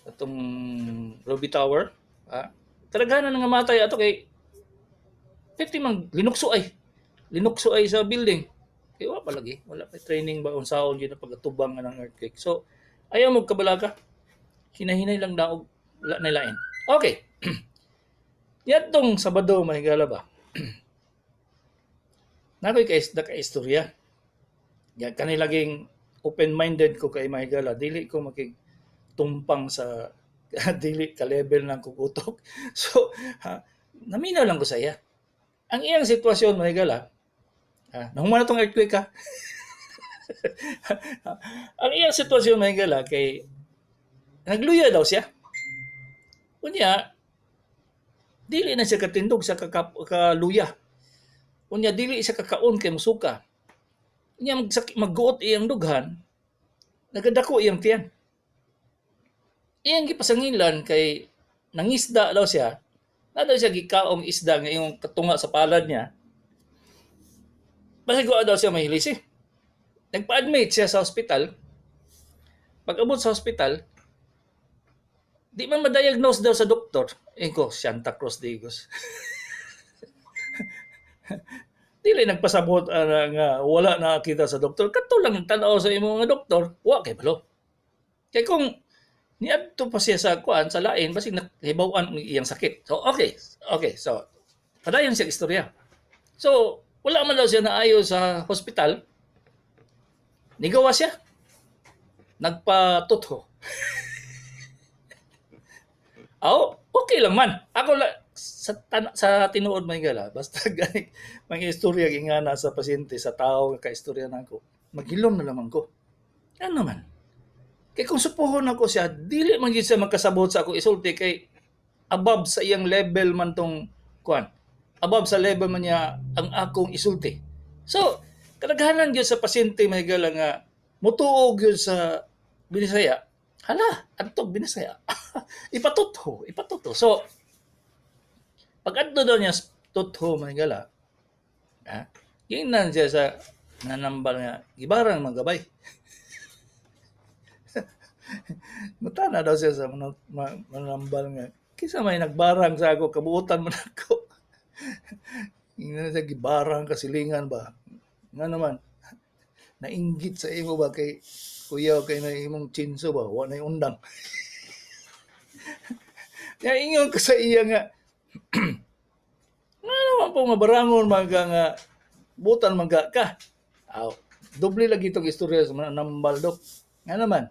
Atong Ruby Tower, ha? Kadaghanan nga matay ato kay 50 man linukso ay. Linukso ay sa building. Kay wa pa lagi, wala pa training ba unsaon gyud ang pagatubang ng earthquake. So ayaw mo kabalaka. Hinahinay lang daog, wala na lain. Okay. Yatong Sabado, mahigala ba? Nakoy kay ka istorya. Ya kani laging open-minded ko kay mahigala, dili ko makigtumpang sa dili ka level ng kukutok. So, ha, naminaw lang ko sa iya. Ang iyang sitwasyon, mahigala, ha, nahuman na tong earthquake ha. Ang iyang sitwasyon, mahigala, kay nagluya daw siya. Unya, dili na siya katindog sa kaluya. Unya, dili siya kakaon kay musuka. Unya, magguot iyang dughan, nagadako iyang tiyan. Iyang gipasangilan kay nangisda daw siya, na daw siya gikaong isda nga iyong katunga sa palad niya. Basig daw siya mahilisi. Nagpa-admit siya sa hospital. Pag-abot sa hospital, di man ma-diagnose daw sa doktor. Inko, Santa Cruz Digos. Dili nagpasabot nga wala na kita sa doktor. Kato lang tanaw sa imo nga doktor, wa kay balo. Kay kung niadto pa siya sa kuan sa lain, basig nahibaw-an ang iyang sakit. So okay. Okay, so padayon siya istorya. So wala man daw siya naayo sa hospital. Nigawa siya. Nagpatutho. Aw, okay lang man. Ako la, sa tinuod man gala, basta gani mga istorya gingana sa pasyente, sa tao nga kaistorya nako, maghilom na lamang ko. Ano man? Kay kung supuhon ako siya, dili man gyud siya makasabot sa ako isulti kay above sa iyang level man tong kuan. Above sa level man niya ang akong isulti. So, kadaghanan gyud sa pasyente, mahigala, nga mutuo gyud sa Binisaya. Hala, antog Binisaya. Ipatutho, ipatutho. So, pag adto daw niya tutho, mahigala, ha? Gingnan siya sa nanambal nga gibarang magabay. Mutana daw siya sa manambal nga kisa may nagbarang sa ako, kabuotan man ako. Ingnan siya gibarang kasilingan ba. Nga naman nainggit sa imo ba kay kuya kay na imong chinso ba wa na undang. Ya ingon ko sa iya nga nga naman po mabarangon maga nga butan maga ka. Aw, doble lagi itong istorya sa manambal, dok. Nga naman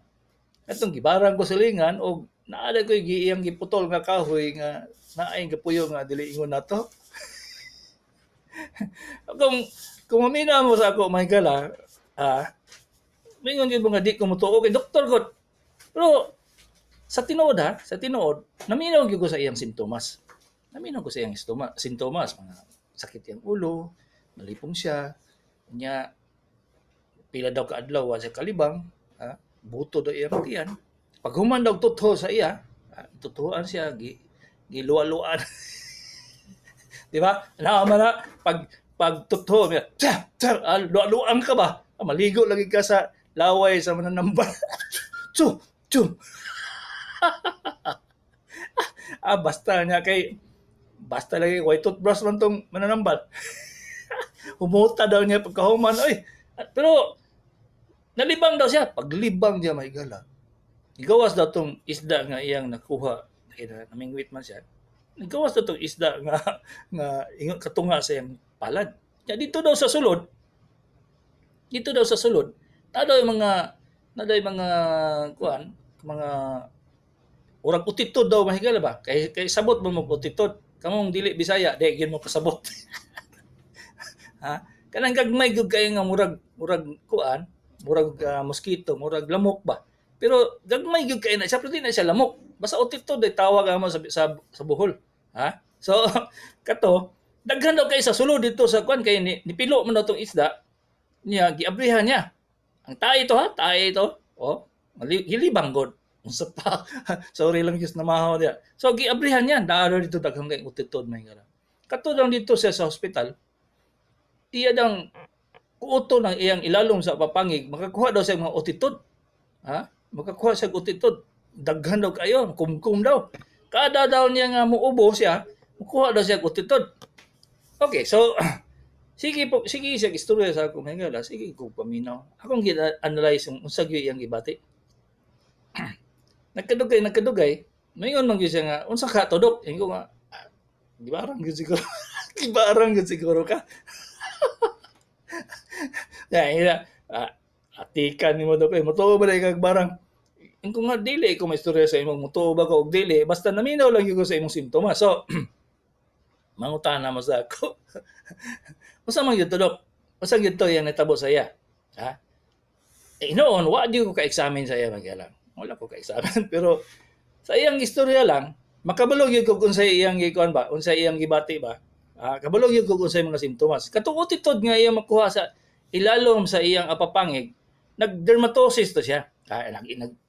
atong gibarang ko silingan og naa ko iyang giputol nga kahoy nga naay gapuyo nga dili ingon nato. Kung mamina mo sa ako, mahigala, ah, mingon gyud mo nga di ko motuo kay doktor ko. Pero sa tinuod ha, sa tinuod, naminaw gyud ko sa iyang sintomas. Naminaw ko sa iyang sintomas, mga sakit iyang ulo, malipong siya, nya pila daw kaadlaw wa siya kalibang, ha, buto daw iyang tiyan. Pag human daw tutho sa iya, tutuan siya, giluwa-luan. Di ba? Naa man na pag pag tutho, tsa, tsa, luwa-luan ka ba? Ah, maligo lagi ka sa laway sa mananambal. Chu, chu. Ah, basta niya kay basta lagi white toothbrush man tong mananambal. Humuta daw niya pagkahuman, oy. Pero nalibang daw siya, paglibang niya may gala. Igawas daw tong isda nga iyang nakuha, kaya namingwit man siya. Igawas daw tong isda nga nga ingon katunga sa iyang palad. Ya dito daw sa sulod, dito daw sa sulod, na daw yung mga kuan, mga urag utitod daw mahigala ba? Kay sabot mo mo utitod. Kamong dili Bisaya, di gyud mo kasabot. Ha? Kanang gagmay gyud kayo nga murag murag kuan, murag mosquito, murag lamok ba. Pero gagmay gyud kayo na siya, pero di na siya lamok. Basta utitod ay tawag amo sa Bohol. Ha? So kato daghan daw kay sa sulod dito sa kuan kay nipilo man daw tong isda niya, giabrihan niya. Ang tae to ha, tae to. Oh, gilibang god. Unsa pa? Sorry lang just namahaw diya. So giabrihan niya, naa dito daghang kay utitod may ngara. Kato lang dito siya sa hospital. Iya dang kuoto ng iyang ilalom sa papangig, makakuha daw siya mga utitod. Ha? Makakuha siya og utitod. Daghan daw kayo, kumkum daw. Kada daw niya nga muubo siya, mukuha daw siya og utitod. Okay, so sige po, sige siya istorya sa ako, mga higala, sige ko paminaw. Akong gi-analyze yung unsa gyud iyang gibati. Nagkadugay, nagkadugay, maingon man gyud siya nga, "Unsa ka to, Dok?" Ingon ko nga, "Ah, gibarang gyud siguro. Gibarang gyud siguro ka." Ya, ina, ah, atikan nimo, Dok, eh, motuo ba kag barang? Ingon ko nga, dili ko maistorya sa imong motuo ba ko og dili, basta naminaw lang gyud ko sa imong simptomas. So, mangutana mo sa ako. "Unsa man gyud to, Dok? Unsa gyud to yang nahitabo sa iya?" Ha? Eh, noon, wa gyud ko ka-examine sa iya, mga. Wala ko ka-examine. Pero sa iyang istorya lang, makabalo gyud ko kung sa iyang gikuan ba, unsay iyang gibati ba. Ah, kabalo gyud ko kung unsay mga simptomas. Katong utitod nga iyang makuha sa ilalom sa iyang apapangig, nag-dermatosis to siya. Ah, nag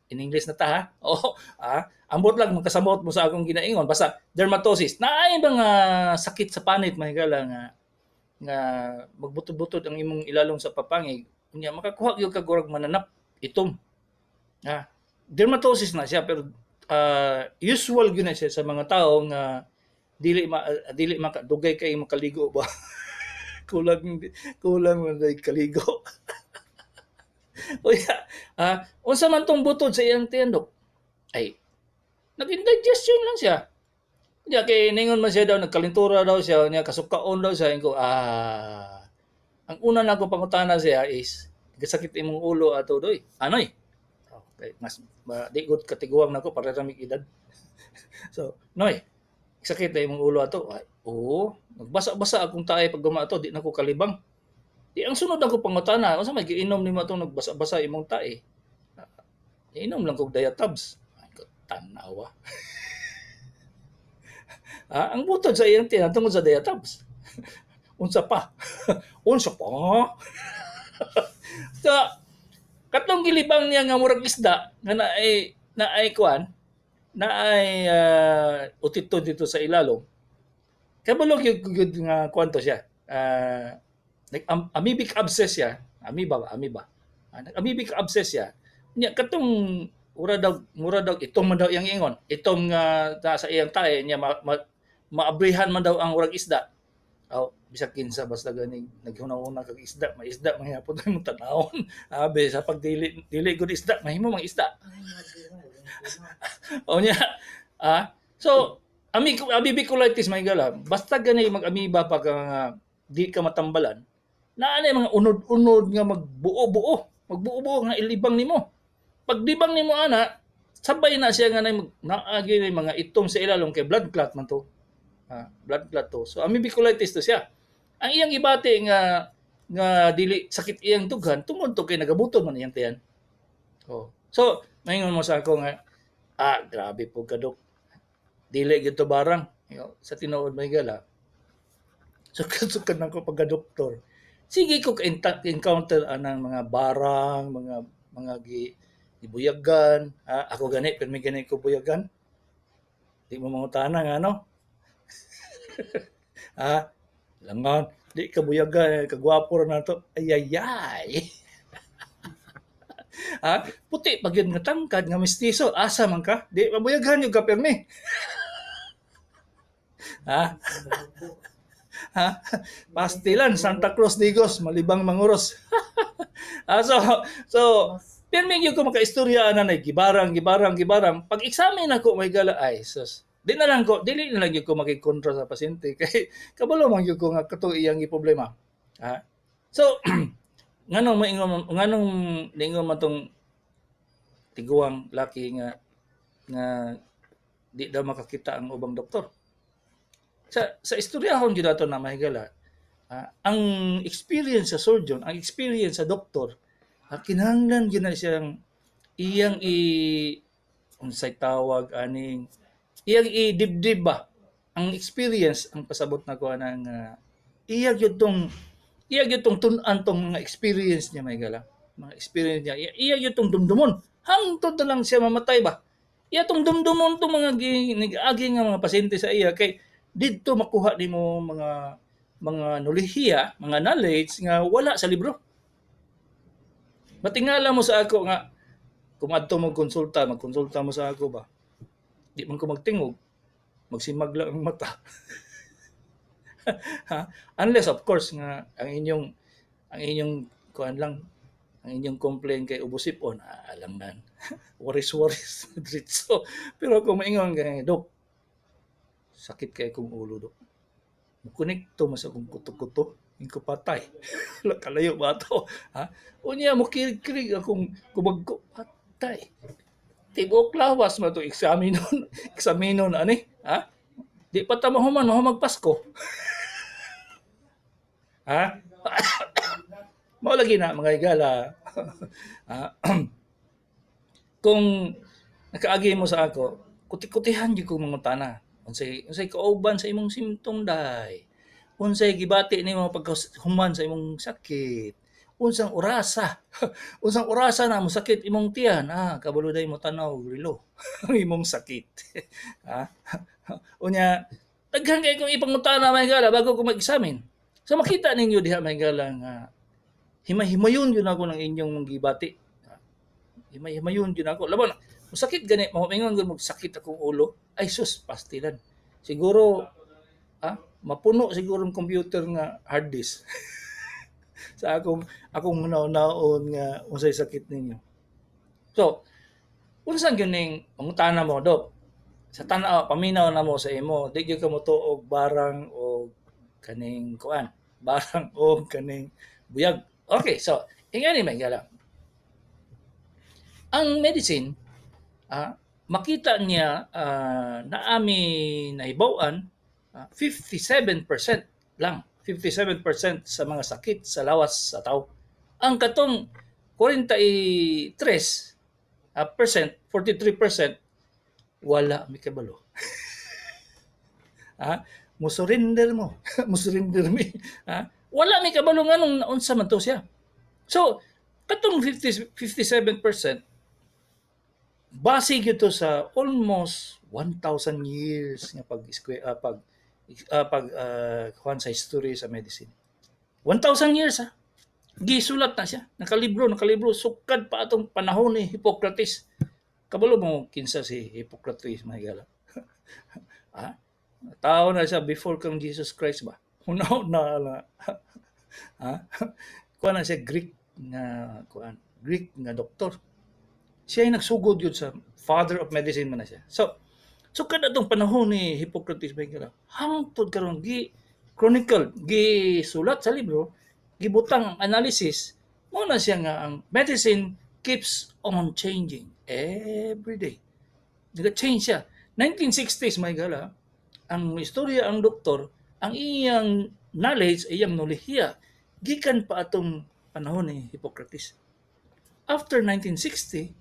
in English na ta ha. Oh, ah, ambot lang makasamot mo sa akong ginaingon, basta dermatosis. Naay mga sakit sa panit, mga higala, nga nga magbutod-butod ang imong ilalom sa papangig, unya makakuha gyud ka gurag mananap itom. Ah, dermatosis na siya, pero usual gyud na siya sa mga tao nga dili makadugay kay makaligo ba. Kulang kulang man day kaligo. Uya, ah, unsa man tong butod sa iyang tiyan, Dok? Ay, nag-indigestion lang siya. Unya kay ningon man siya daw nagkalintura daw siya, niya kasukaon daw siya. Ingon ko, ah, ang una na ko pangutana siya is, "Gasakit imong ulo ato, doy?" "Anoy." Okay, mas ma, di gud katiguang nako, para ra mig edad. So, "Noy, sakit na imong ulo ato?" "Ay, oo, nagbasa-basa akong tae pag guma ato, di na ko kalibang." Di ang sunod ako pangutana, "Unsa may giinom nimo atong nagbasa-basa imong tae?" "Inom lang kog Diatabs." Ay, tanawa. Ah, ang butod sa iyang tiyan tungod sa Diatabs. Unsa pa? Unsa pa? So, katong gilibang niya nga murag isda nga naay naay kuan, naay utito dito sa ilalom. Kabalo gyud gyud nga kuan to siya. Nag amoebic abscess siya, amoeba ba, amoeba. Nag amoebic abscess siya. Nya katong mura daw itom man daw iyang ingon. Itom nga uh, sa iyang tae niya ma, ma, maabrihan man daw ang murag isda. Oh, bisag kinsa basta gani naghuna-huna kag isda, may isda man gyapon imong tanawon. Abi sa pag dili dili gud isda, mahimo mang isda. O niya, ah, so amoebic colitis, may gala, basta gani mag-amoeba pa ka nga di ka matambalan, naa na mga unod-unod nga magbuo-buo, magbuo-buo nga ilibang nimo. Paglibang nimo ana, sabay na siya nga naagi na mga itom sa ilalom kay blood clot man to. Ah, blood clot to. So amoebic colitis to siya. Ang iyang ibati nga nga dili sakit iyang dughan tungod to kay nagabutod man iyang tiyan. Oh. So, maingon mo sa ako nga, "Ah, grabe po ka, Dok. Dili gyud to barang." Yo, sa tinuod, may gala. Sukad sukad nako pagka-doktor. Sige ko ka encounter anang mga barang, mga gi gibuyagan. Ah, ako gani, pirmi gani ko buyagan. Di mo mangutana nga ano? Ah, langan, di ka buyagan, kagwapo ra nato. Ayayay. Ah, puti pa gyud nga tangkad nga mestizo, asa man ka? Di mabuyagan gyud ka pirmi. Ha? Ha? Pastilan, Santa Cruz Digos, malibang manguros. Ah, so pirmi gyud ko makaistorya ana na gibarang, gibarang, gibarang. Pag examine ako, may gala, ay sus. Di na lang ko, dili na lang gyud ko makikontra sa pasyente kay kabalo man gyud ko nga kato iyang problema. Ha? So, nganong niingon man tong tiguang laki nga nga di daw makakita ang ubang doktor? Sa istoryahon gyud ato na, mahigala, ang experience sa surgeon, ang experience sa doktor, kinahanglan gyud na siyang iyang i unsay tawag aning iyang idibdib ba ang experience. Ang pasabot nako anang iya gyud tong tun-an tong mga experience niya, mahigala, mga experience niya, iya gyud tong dumdumon hangtod na lang siya mamatay ba. Iya tong dumdumon tong mga nag-agi nga mga pasyente sa iya kay didto makuha nimo mga knowledge, mga knowledge nga wala sa libro. Matingala mo sa ako nga Kung adto mo konsulta, magkonsulta mo sa ako ba? Di man ko magtingog, magsimag lang ang mata. Ha? Unless, of course, nga ang inyong kuan lang, ang inyong complaint kay ubosipon, alam nan. Worries worries diretso. Pero kung maingon kay, "Dok, sakit kay akong ulo, dok. Mukonekto mas akong kuto-kuto, ko patay." Kalayo ba to? Ha? Unya mo kirig akong kubag ko, patay. Tibuok lawas man to eksaminon, eksaminon ani, ha? Di pa ta mahuman, mahuman Pasko. Ha? Mao lagi na, mga higala. Ha? Kung nakaagi mo sa ako, kuti-kutihan gyud ko mangutana. Unsay kauban sa imong symptom day? Unsay gibati nimo pagkahuman sa imong sakit? Unsang orasa? Unsang orasa na mosakit imong tiyan? Ah, kabalo day mo tanaw relo ang imong sakit. Ha? Unya, daghan kay kong ipangutana, mga higala, bago ko mag-examine. So makita ninyo diha, mga higala, nga himay-himayon gyud ako ng inyong gibati. Himay-himayon gyud ako. Laban, masakit gani, mamingon gyud sakit akong ulo. Ay sus, pastilan. Siguro mapuno siguro ang computer nga hard disk sa akong naon nga unsay sakit ninyo. So, unsa gyud ning mangutana mo, "Dok, sa tan-aw, paminaw na mo sa imo, di gyud ka motuo og barang o kaning kuan, barang o kaning buyag." Okay, so ingani, may gala. Ang medicine, makita niya naami nahibaw-an, 57% lang, 57% sa mga sakit sa lawas sa tao. Ang katong 43 percent, 43%, wala mi kabalo. Ha? Musurrender mo. Musurrender mi. Ha? Wala mi kabalo nganong naunsa man to siya. So, katong 50, 57% base gyud to sa almost 1,000 years nga pag pag pag kuan sa history sa medicine. 1,000 years, ha. Gisulat na siya. Nakalibro, nakalibro sukad pa atong panahon ni Hippocrates. Kabalo mo kinsa si Hippocrates, mga higala? Ha? Tao na siya before kang Jesus Christ ba? Hunaw na na. Ha? Kuan na siya, Greek nga kuan, Greek nga doktor. Siya ay nagsugod yun sa father of medicine man na siya. So kada atong panahon ni Hippocrates ba higala, hangtod karon gi chronicle, gi sulat sa libro, gibutang ang analysis, mo na siya nga ang medicine keeps on changing every day. Nag-change siya. 1960s, may gala, ang istorya ang doktor, ang iyang knowledge, iyang knowledge, gikan pa atong panahon ni Hippocrates. After 1960,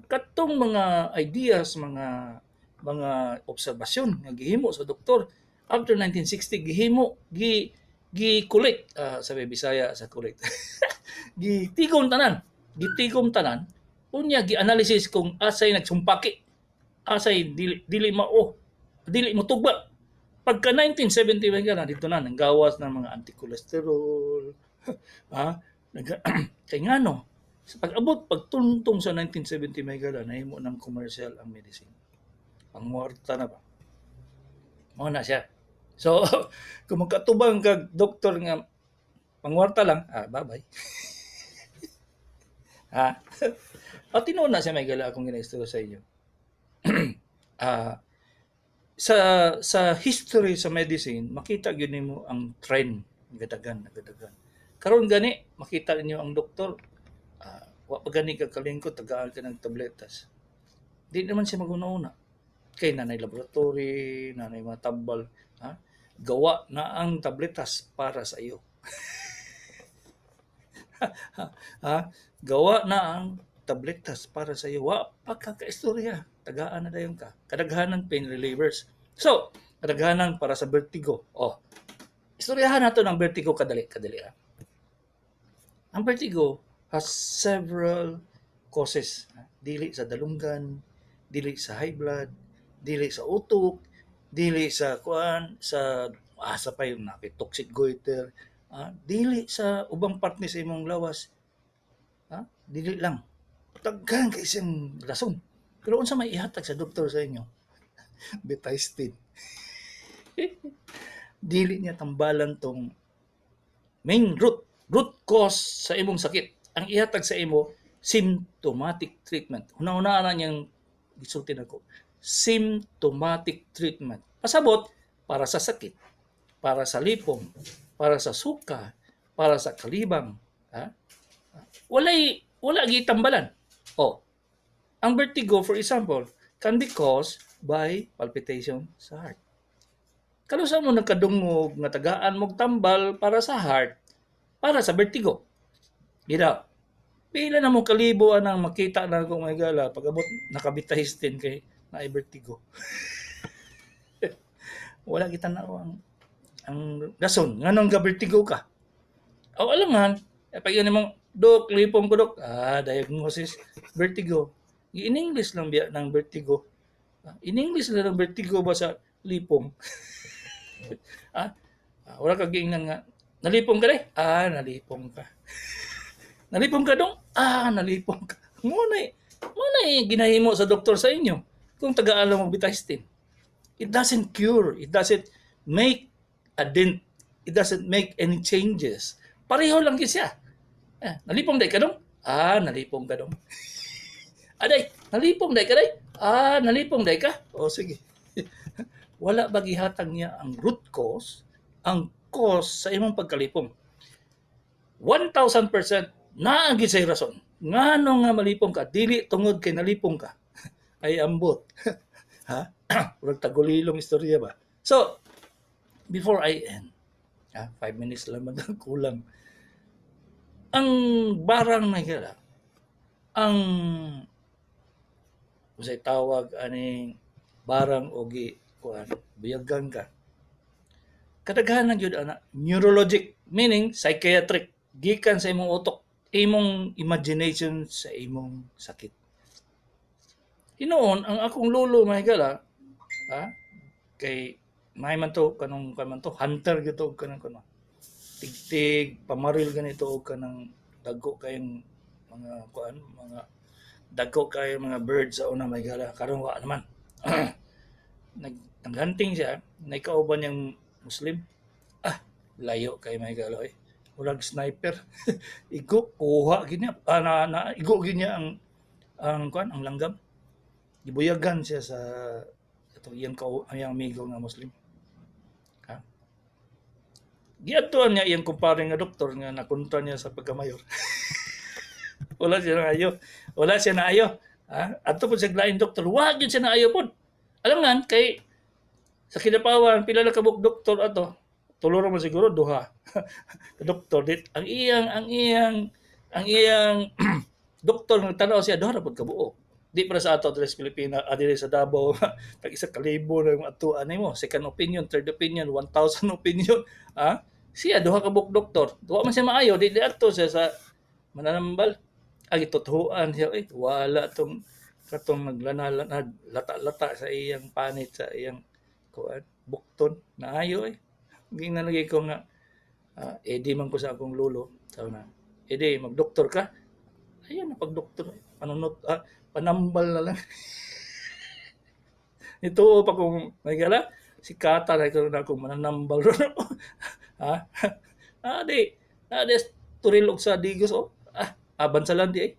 katong mga ideas, mga obserbasyon nga gihimo sa doktor after 1960, gihimo gi gi collect, sa Bisaya sa collect, gitigom tanan, gitigom tanan, unya gi-analysis kung asay nagsumpaki, asay dili, dili mao, dili mo tugba. Pagka 1970 ka na dito na nang gawas ng mga anti-cholesterol, ha, kay ngano sa pag-abot, pagtuntong sa 1970, may gala, nahimo ng commercial ang medicine, pangwarta na ba mo na siya. So kung magkatubang kag doktor nga pangwarta lang, bye-bye, ha. At tinuod na siya, may gala, akong ginaistorya sa inyo. Sa history sa medicine, makita gyud nimo ang trend, nagadagan, nagadagan. Karon gani makita ninyo ang doktor, wa pa gani ka kalingkod, tagaan ka ng tabletas. Di naman siya maguna-una. Kay nanay laboratory, nanay mga tambal, ha? Gawa na ang tabletas para sa iyo. Ha? Gawa na ang tabletas para sa iyo. Wa pa ka kaistorya. Tagaan na dayon ka. Kadaghanan pain relievers. So, kadaghanan para sa vertigo. Oh. Istoryahan nato ng vertigo kadali, kadali ha. Ang vertigo has several causes. Dili sa dalunggan, dili sa high blood, dili sa utok, dili sa kuan, sa asa pa yung toxic goiter, dili sa ubang parte sa imong lawas. Ha? Dili lang. Daghan kay siyang rason. Pero unsa may ihatag sa doktor sa inyo? Betahistine. Dili niya tambalan tong main root cause sa imong sakit. Ang ihatag sa imo, symptomatic treatment. Una-una na niyang gisulti nako. Symptomatic treatment. Pasabot para sa sakit, para sa lipong, para sa suka, para sa kalibang, ha? Wala gitambalan. Oh. Ang vertigo, for example, can be caused by palpitation sa heart. Kalusa mo nagkadungog nga tagaan mog tambal para sa heart, para sa vertigo? Gina. Pila na mo kalibo anang makita na kung may gala pag-abot naka-betahistine kay naay vertigo. Wala kita na ang rason nganong ga vertigo ka. O alangan, eh, pag yun mong, "Dok, lipong ko, dok." Ah, diagnosis, vertigo. In English lang biya ng vertigo. Ah, in English lang ng vertigo ba sa lipong? Ah, ah, wala ka giingnan nga, "Nalipong ka deh?" Ah, nalipong ka. "Nalipong ka, dong?" Ah, nalipong ka. Mo na ginahimo sa doktor sa inyo kung tagaan lang og betahistine. It doesn't cure. It doesn't make a dent. It doesn't make any changes. Pareho lang gyud siya. Eh, "Nalipong day ka, dong?" Ah, nalipong ka, dong. "Aday, nalipong day ka day?" Ah, nalipong day ka? O sige. Wala ba gihatag niya ang root cause, ang cause sa imong pagkalipong? 1,000% naa gyud say rason. Ngano nga malipong ka? Dili tungod kay nalipong ka. Ay ambot. Ha? Murag tagulilong istorya ba? So, before I end, ah, 5 minutes lang man ang kulang. Ang barang na gala, ang usay tawag aning barang o gi kuan, buyagan ka. Kadaghanan gyud ana neurologic, meaning psychiatric, gikan sa imong utok, imong imagination sa imong sakit. Hinuon ang akong lolo, mga higala, ha? Kay may man to kanong kan man to hunter gyud to og kanang kuno. Tigtig, pamaril ganito og kanang dagko kayong mga kuan, mga dagko kayo mga birds sa una, may gala, karon wa naman. Nag hunting siya, nakauban niyang Muslim. Ah, layo kay may gala eh. Murag sniper. Igo kuha gyud niya, ah, na igo gyud niya ang kuan, ang langgam. Gibuyagan siya sa ato iyang ang iyang amigo nga Muslim. Ha? Giadtuan niya iyang kumpare nga doktor nga nakontra niya sa pagkamayor. Wala siya naayo. Wala siya naayo. Ha? Adto po siya laing doktor. Wa gyud siya naayo pod. Alam nga kay sa Kidapawan pila na kabuk doktor ato. Tulo ra man siguro, duha. Doktor dit ang iyang doktor nga tanaw siya, duha ra pud kabuok. Di para sa ato diri sa Pilipinas, ah, diri sa Davao, tag isa ka libo na yung atuan nimo. Second opinion, third opinion, 1,000 opinion. Ah, siya duha ka buok doktor. Duha man siya maayo, di adto siya sa mananambal. Ay gitutuan siya, eh, wala tong katong naglana naglata-lata sa iyang panit, sa iyang kuan, bukton, naayo eh. Gingnan lagi ko nga edi man ko sa akong lolo, sabi na, "Edi magdoktor ka." Ayun na pagdoktor, panunot, ah, panambal na lang. Ito pa kung may gala, si Kata na ikaw na akong mananambal ron. Ha? Ah, di, turilok sa Digos, oh. Ah, bansalan di eh.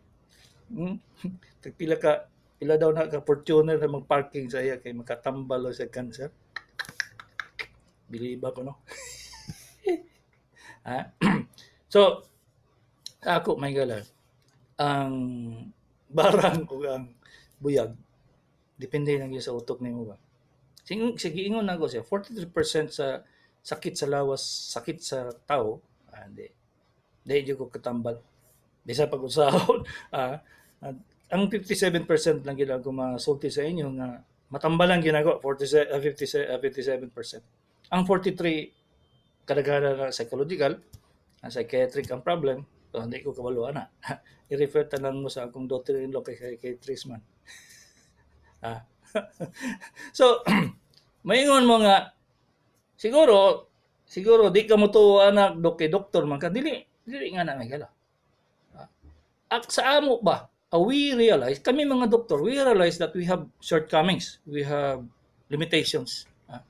Pila ka, pila daw na ka Fortuner na mag-parking sa iya kay makatambal sa cancer. Biliba ko, no? Ha? So, ako may gala, ang barang o ang buyag, depende lang yun sa utok nimo ba. Sige, sige, ingon na ako siya, 43% sa sakit sa lawas, sakit sa tao, ah, di. Di jud ko katambal. Bisa pag usahon, ah, ang 57% lang gid ako masulti sa inyo nga matambalan gyud ako 47, 50, 57%. Ang 43 kadaghanan na psychological, ang psychiatric ang problem, so hindi ko kabalo ana. I-refer tanan mo sa akong daughter-in-law kay psychiatrist man. Ah. So, maingon mo nga siguro siguro di ka mo tuo anak dok kay doktor man ka, dili dili nga na may gala. Ah, ak sa amo ba We realize, kami mga doktor, we realize that we have shortcomings, we have limitations. Ah.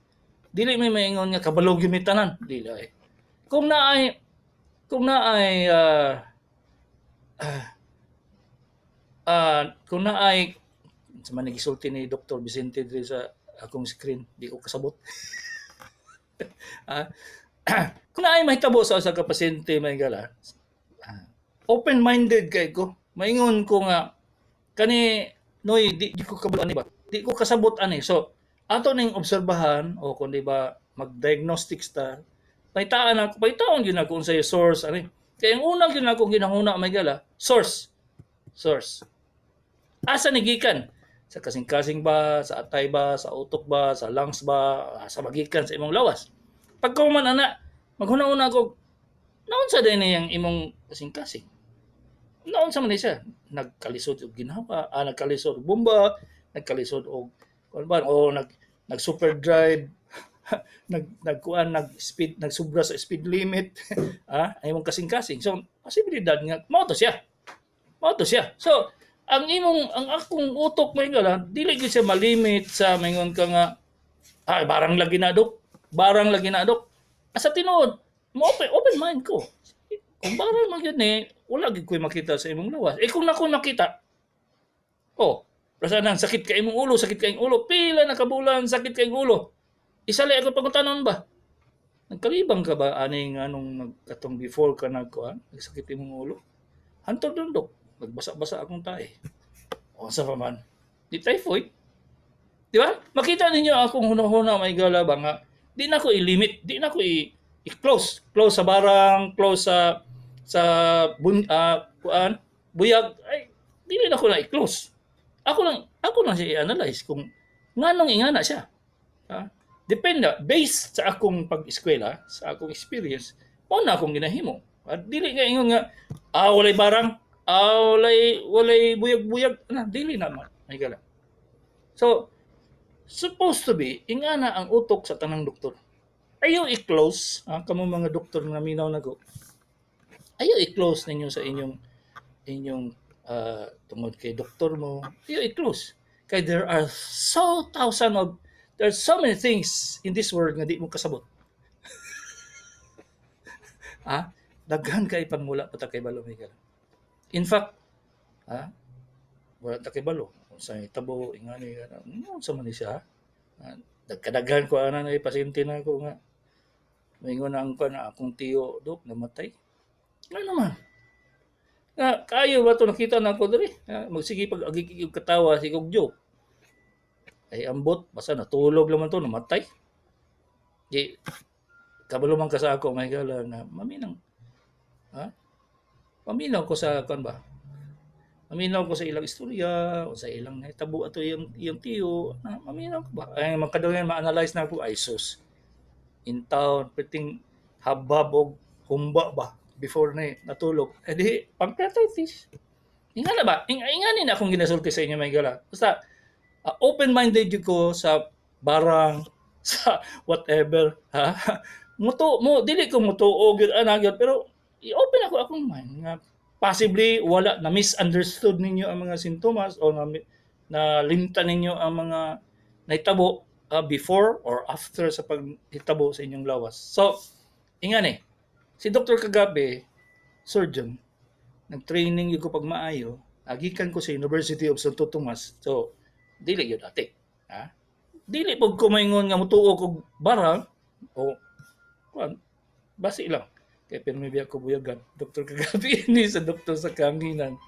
Dili may maingon nga kabalo gyud mi tanan, dili ay. Kung naay sa man gisulti ni Dr. Vicente diri sa akong screen, di ko kasabot. Ah, kung naay mahitabo sa usa ka pasyente, may gala, open-minded kay ko. Maingon ko nga kani noy di ko kabalo ani ba. Di ko kasabot ani. So ato ning obserbahan o kung di ba mag-diagnostics ta, pahitaan ako, pahitaon gyud nako unsay source ani. Kay ang una gyud akong ginahuna, may gala, source. Source. Asa ni gikan? Sa kasing-kasing ba, sa atay ba, sa utok ba, sa lungs ba, sa magikan sa imong lawas? Pagka man ana, maghuna-huna ko, naunsa din niyang imong kasing-kasing? Naunsa man ni siya? Nagkalisod og ginhawa, nagkalisod og bomba, nagkalisod og kuan ba, o nag super drive, nagkuan, nag speed, nagsubra sa speed limit, ay imong kasing-kasing. So posibilidad nga mao to siya. Mao to siya. So ang akong utok, may gala, dili gyud siya malimit sa maingon ka nga, "Ay, barang lagi na, dok. Barang lagi na, dok." Asa tinuod, mo open mind ko. Kung barang man gyud ni, wala gyud ko'y makita sa imong lawas. Eh kung nako nakita, oh, basta nang sakit ka imong ulo, sakit ka imong ulo, pila na kabulan sakit ka imong ulo. Isali ako pangutanon ba? Nagkalibang ka ba aning anong katong before ka nagkuan, nagsakit imong ulo? Hantod dun, dok. Nagbasa-basa akong tae. O sa pa man? Di typhoid. Di ba? Makita ninyo akong hunahuna, may gala ba nga di na ko i-limit, di na ko i-close. Close sa barang, close sa kuan, buyag, ay dili na ko na i-close. Ako lang siya i-analyze kung nganong ingana siya. Ha? Depende based sa akong pag-eskwela, sa akong experience, mao na akong ginahimo. At dili nga ingon nga walay barang, walay buyag-buyag na dili na man. Ay gala. So supposed to be ingana ang utok sa tanang doktor. Ayaw i-close, kamo mga doktor nga minaw nako. Ayaw i-close ninyo sa inyong tungod kay doktor mo, ayaw i-close. Kay there are so many things in this world nga di mo kasabot. Daghan kay pangmula pa ta kay balo, may gala. In fact, wala ta kay balo kung sa tabo ingani ano sa man ni siya. Ah, nagkadaghan ko ana na pasyente na ko nga maingon na ang kuan akong tiyo, "Dok, namatay." Nga naman. Nga kayo ba to nakita na ako diri? Ah, magsige pag agig og katawa si kog joke. Ay ambot basta natulog lang man to namatay. Di kabalo man ka sa ako, may gala, na maminang ha? Maminaw ko sa kuan ba? Maminaw ko sa ilang istorya o sa ilang nahitabo ato iyang tiyo, na maminaw ko ba? Ay makadunggan ma-analyze na ako, ay sus. In town, perting habab og humba ba before na natulog. Eh di pancreatitis. Inga na ba? Inga ni na akong ginasulti sa inyo, may gala. Basta open-minded jud ko sa barang, sa whatever, ha. Muto mo dili ko mutuo gyud ana gyud, pero i-open ako akong mind nga possibly wala na misunderstood ninyo ang mga sintomas o na limtan ninyo ang mga nahitabo before or after sa paghitabo sa inyong lawas. So, ingani, si Dr. Kagabi, surgeon, nag-training gyud ko pag maayo, agikan ko sa University of Santo Tomas. So, dili gyud ate. Ha? Dili pud ko maingon nga mutuo kog barang o kuan, basi lang. Kay pirmi biya ko buyagan. Dr. Kagabi ni sa doktor sa kanginan.